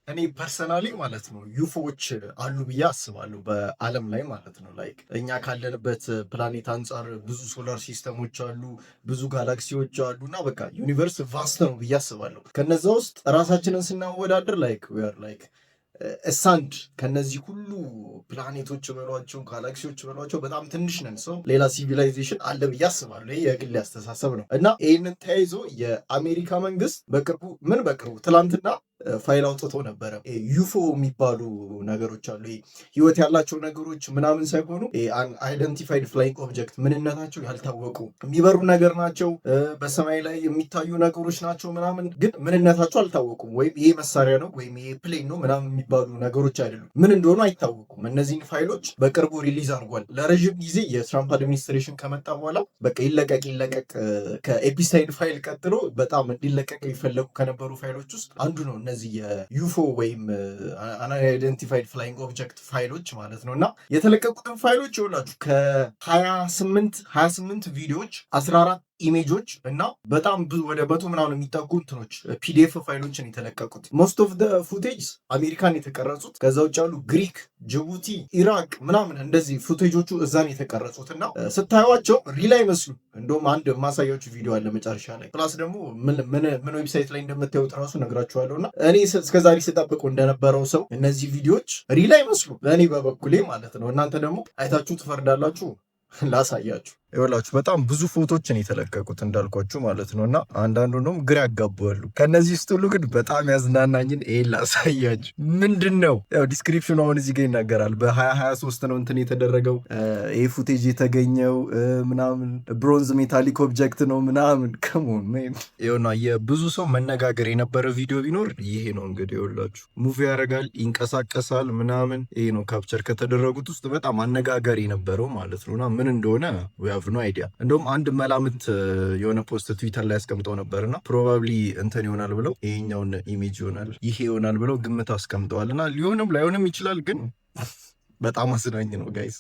እኔ personally ማለት ነው UFO ዎች አሉ ብዬ አስባለሁ በዓለም ላይ ማለት ነው። Like እኛ ካለንበት ፕላኔት አንጻር ብዙ solar system ኦች አሉ፣ ብዙ ጋላክሲዎች አሉ እና በቃ universe vast ነው ብዬ አስባለሁ። ከነዛ ውስጥ ራሳችንን ስናወዳድር like we are like sand ከነዚህ ሁሉ ፕላኔቶች በሏቸው ጋላክሲዎች በሏቸው በጣም ትንሽ ነን። So ሌላ civilization አለ ብዬ አስባለሁ። ይህ የግል አስተሳሰብ ነው እና ይህንን ተያይዞ የአሜሪካ መንግስት በቅርቡ፣ ምን በቅርቡ፣ ትላንትና ፋይል አውጥቶ ነበረ። UFO የሚባሉ ነገሮች አሉ። ህይወት ያላቸው ነገሮች ምናምን ሳይሆኑ unidentified flying object፣ ምንነታቸው ያልታወቁ የሚበሩ ነገር ናቸው። በሰማይ ላይ የሚታዩ ነገሮች ናቸው ምናምን፣ ግን ምንነታቸው አልታወቁም። ወይም ይሄ መሳሪያ ነው ወይም ይሄ plane ነው ምናምን የሚባሉ ነገሮች አይደሉም። ምን እንደሆኑ አይታወቁም። እነዚህን ፋይሎች በቅርቡ release አድርጓል። ለረዥም ጊዜ የትራምፕ administration ከመጣ በኋላ በቃ ይለቀቅ ይለቀቅ፣ ከ Epstein file ቀጥሎ በጣም እንዲለቀቅ የሚፈለጉ ከነበሩ ፋይሎች ውስጥ አንዱ ነው እነዚህ የ UFO ወይም unidentified flying object ፋይሎች ማለት ነው። እና የተለቀቁትን ፋይሎች ይኸውላችሁ፣ ከ28 28 ቪዲዮዎች፣ 14 image ኦች እና በጣም ብዙ ወደ 100 ምናምን የሚጠጉ እንትኖች PDF ፋይሎችን የተለቀቁት። Most of the footage አሜሪካን የተቀረጹት፣ ከዛ ውጭ ያሉ ግሪክ፣ ጅቡቲ፣ ኢራቅ ምናምን እንደዚህ footage ኦቹ እዛን የተቀረጹት እና ስታዩቸው real አይመስሉም። እንደውም አንድ ማሳያችሁ ቪዲዮ አለ መጨረሻ ላይ፣ plus ደግሞ ምን website ላይ እንደምታዩት ራሱ ነግራችኋለሁ። እና እኔ እስከዛሬ ስጠብቀው እንደነበረው ሰው እነዚህ ቪዲዮዎች real አይመስሉም፣ እኔ በበኩሌ ማለት ነው። እናንተ ደግሞ አይታችሁ ትፈርዳላችሁ። ላሳያችሁ። ይኸውላችሁ በጣም ብዙ ፎቶችን የተለቀቁት እንዳልኳችሁ ማለት ነው። እና አንዳንዱ እንደውም ግራ ያጋባሉ። ከእነዚህ ውስጥ ሁሉ ግን በጣም ያዝናናኝን ይሄን ላሳያችሁ። ምንድን ነው? ያው description ኑ አሁን እዚህ ጋር ይናገራል። በ2023 ነው እንትን የተደረገው፣ ይሄ footage የተገኘው ምናምን፣ bronze metallic object ነው ምናምን። Come on, man። ይኸውና የብዙ ሰው መነጋገር የነበረ ቪዲዮ ቢኖር ይሄ ነው። እንግዲህ ይኸውላችሁ move ያደርጋል፣ ይንቀሳቀሳል ምናምን። ይሄ ነው capture ከተደረጉት ውስጥ በጣም አነጋጋሪ የነበረው ማለት ነው። እና ምን እንደሆነ we have no idea። እንደውም አንድ መላምት የሆነ post ትዊተር ላይ አስቀምጠው ነበር እና probably እንትን ይሆናል ብለው፣ ይሄኛውን image ይሆናል፣ ይሄ ይሆናል ብለው ግምት አስቀምጠዋል። እና ሊሆንም ላይሆንም ይችላል፣ ግን በጣም አዝናኝ ነው guys።